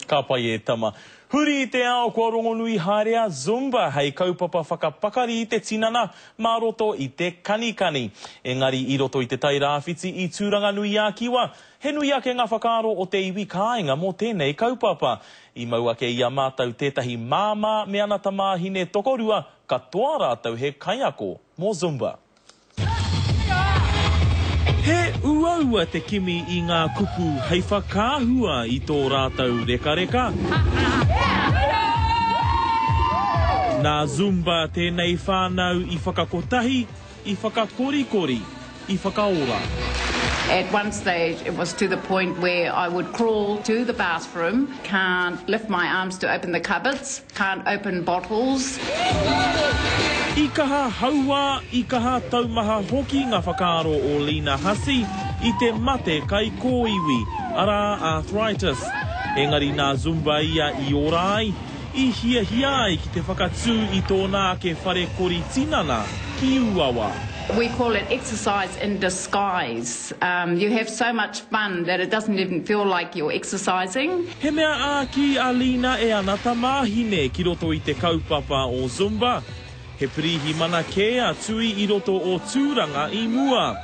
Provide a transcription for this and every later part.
Ka pai e tama. Huri i te ao kua rongonui haere a Zumba hei kaupapa whakapakari i te tinana mā roto i te kanikani. Engari i roto i Te Tai Rāwhiti i Tūranganui-a-Kiwa, he nui ake ngā whakaaro o te iwi kāinga mō tēnei kaupapa. I mau ake i a mātou tētahi māmā me ana tamāhine tokorua, katoa rātou he kaiako mō Zumba. He uaua te kimi i ngā kupu hei whakaahua i tō rātou rekareka. Nā Zumba tēnei whānau i whakakotahi, i whakakorikori, i whakaora. At one stage it was to the point where I would crawl to the bathroom, can't lift my arms to open the cupboards. Can't open bottles. I kaha hauā, i kaha taumaha hoki ngā whakaaro o Lena Hussey i te mate kaikōiwi, arā, arthritis. Engari nā Zumba ia i ora ai, i hiahia ai ki te whakatū i tōna ake whare kori tinana ki Ūawa. We call it exercise in disguise. You have so much fun that it doesn't even feel like you're exercising. He mea āki a Lina e ana tamāhine ki roto i te kaupapa o Zumba. He pirihimana kē a Tui i roto o Tūranga i mua.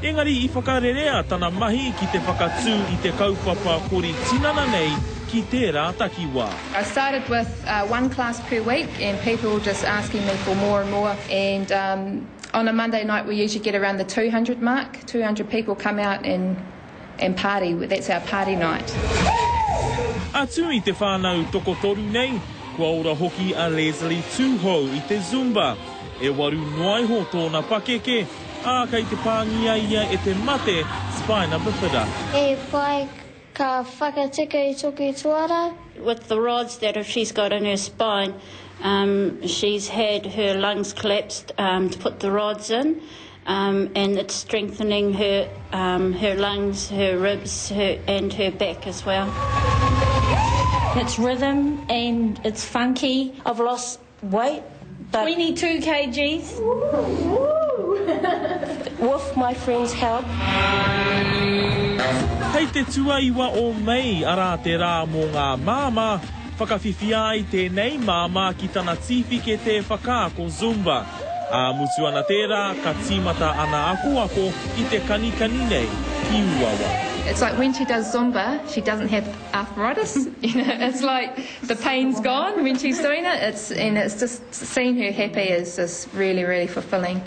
Engari i whakarerea tana mahi ki te whakatū i te kaupapa kori tinana nei ki tērā takiwā. I started with one class per week and people were just asking me for more and more and on a Monday night we usually get around the 200 mark, 200 people come out and and party, that's our party night. Atu i te whānau tokotoru nei, kua ora hoki a Lesley Tūhou i te Zumba. E waru noa iho tōna pakeke, ā, kei te pāngia ia e te mate spina bifida. He pai ka whakatika i toku tuara. With the rods that if she's got in her spine, um, she's had her lungs collapsed um, to put the rods in. Um, and it's strengthening her, um, her lungs, her ribs, her, and her back as well. It's rhythm and it's funky. I've lost weight. But 22 kgs. With my friends' help. Hei te tuaiwa o Mei, arā te rā mō ngā māmā, whakawhiwhia ai tēnei māmā ki tana tīwhikete whakaako Zumba. Ā, mutu ana tērā, ka tīmata ana akoako i te kanikani nei ki Ūawa. It's like when she does Zumba, she doesn't have arthritis, you know, it's like the pain's gone when she's doing it, it's, and it's just seeing her happy is just really, really fulfilling.